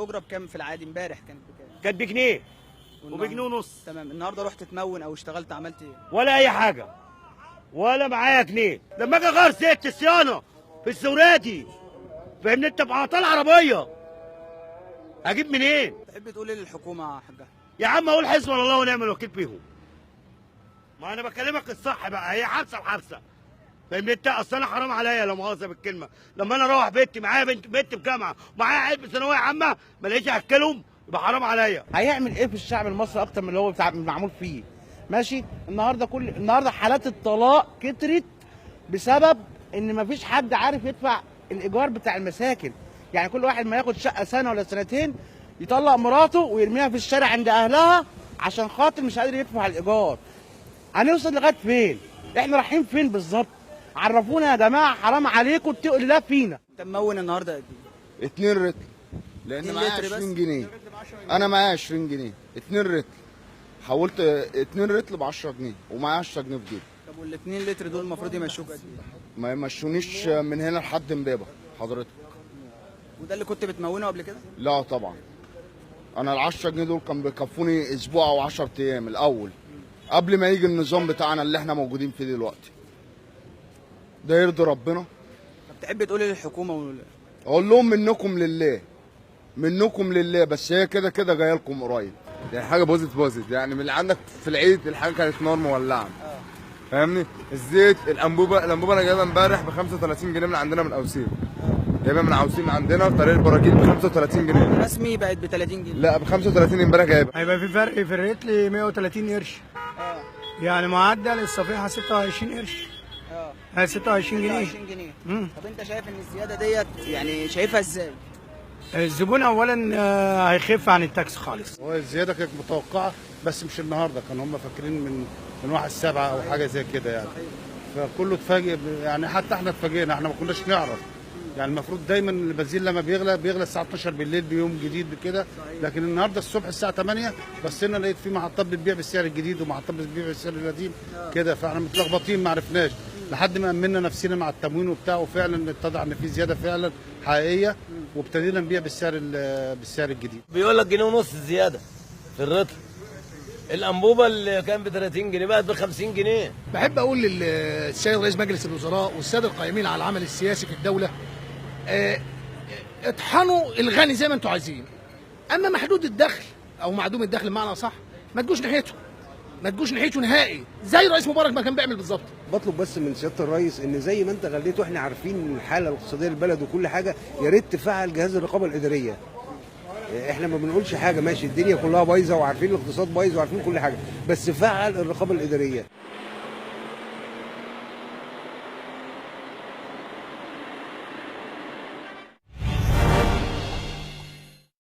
الاجرة بكام في العادي؟ امبارح كانت بكام؟ كانت بجنيه وبجنيه ونص. تمام. النهارده رحت تمون او اشتغلت عملت ايه؟ ولا اي حاجة، ولا معايا جنيه. لما اجي اغير زيت الصيانة في السوراتي، فاهمني انت، بعطال عربية اجيب منين؟ تحب تقول ايه للحكومة يا حاجة؟ يا عم اقول حسبنا الله ونعم الوكيل فيهم. ما انا بكلمك الصح بقى، هي حبسه وحبسه، فاهمني انت؟ اصل انا حرام عليا لا مؤاخذة بالكلمة، لما انا اروح بيتي معايا بنت في جامعه ومعايا عيال في ثانوية عامة ما الاقيش اكلهم، يبقى حرام عليا. هيعمل ايه في الشعب المصري اكتر من اللي هو معمول فيه؟ ماشي. النهارده النهارده حالات الطلاق كترت بسبب ان مفيش حد عارف يدفع الايجار بتاع المساكن. يعني كل واحد ما ياخد شقه سنة ولا سنتين يطلق مراته ويرميها في الشارع عند اهلها عشان خاطر مش قادر يدفع الايجار. هنوصل لغاية فين؟ احنا رايحين فين بالظبط؟ عرفونا يا جماعة، حرام عليكم، اتقوا الله فينا. انت ممون النهارده قد ايه؟ 2 رتل، لان معايا 20 جنيه. انا معايا 20 جنيه، 2 رتل. حولت 2 رتل ب 10 جنيه ومعايا 10 جنيه في جيبي. طب وال 2 لتر دول المفروض يمشوك قد ايه؟ ما يمشونيش من هنا لحد امبابه حضرتك. وده اللي كنت بتمونه قبل كده؟ لا طبعا. انا ال 10 جنيه دول كان بيكفوني اسبوع او 10 ايام الاول، قبل ما يجي النظام بتاعنا اللي احنا موجودين فيه دلوقتي. ده يرضي ربنا؟ طب تحب تقول ايه للحكومة؟ اقول لهم منكم لله، منكم لله، بس هي كده كده جاية لكم قريب. يعني حاجة باظت يعني، من اللي عندك في العيد الحاجة كانت نار مولعه، فاهمني؟ الزيت، الانبوبة انا جايبها امبارح ب 35 جنيه من عندنا من اوسيم، جايبها من عوسيم عندنا في طريق البراجيل ب 35 جنيه. رسمي بقت ب 30 جنيه. لا ب 35 امبارح جايبها. هيبقى في فرق في الريتل 130 قرش. يعني معدل الصفيحه 26 قرش. 26 جنيه. 26 جنيه. طب انت شايف ان الزيادة ديت يعني شايفها ازاي؟ الزبون اولا هيخف عن التاكس خالص. هو الزيادة كانت متوقعه بس مش النهارده، كانوا هم فاكرين من 1/7 او حاجة زي كده يعني. فكله اتفاجئ، يعني حتى احنا اتفاجئنا، احنا ما كناش نعرف. يعني المفروض دايما البنزين لما بيغلى بيغلى الساعة 12 بالليل بيوم جديد بكده، لكن النهارده الصبح الساعة 8 بصينا لقيت في محطات بتبيع بالسعر الجديد ومحطات بتبيع بالسعر القديم كده، فاحنا متلخبطين ما عرفناش لحد ما امنا نفسنا مع التموين وبتاع، وفعلا اتضح ان في زيادة فعلا حقيقية، وابتدينا نبيع بالسعر الجديد. بيقول لك جنيه ونص زيادة في الرطل. الانبوبة اللي كان ب 30 جنيه بقت ب 50 جنيه. بحب اقول للسيد رئيس مجلس الوزراء والسادة القائمين على العمل السياسي في الدولة، اطحنوا الغني زي ما انتم عايزين، اما محدود الدخل او معدوم الدخل بمعنى اصح ما تجوش ناحيته، ما تجوش ناحيته نهائي، زي رئيس مبارك ما كان بيعمل بالظبط. بطلب بس من سيادة الرئيس ان زي ما انت غليت واحنا عارفين الحالة الاقتصادية للبلد وكل حاجة، يا ريت تفعل جهاز الرقابة الادارية. احنا ما بنقولش حاجة، ماشي الدنيا كلها بايظة وعارفين الاقتصاد بايظ وعارفين كل حاجة، بس فعل الرقابة الادارية.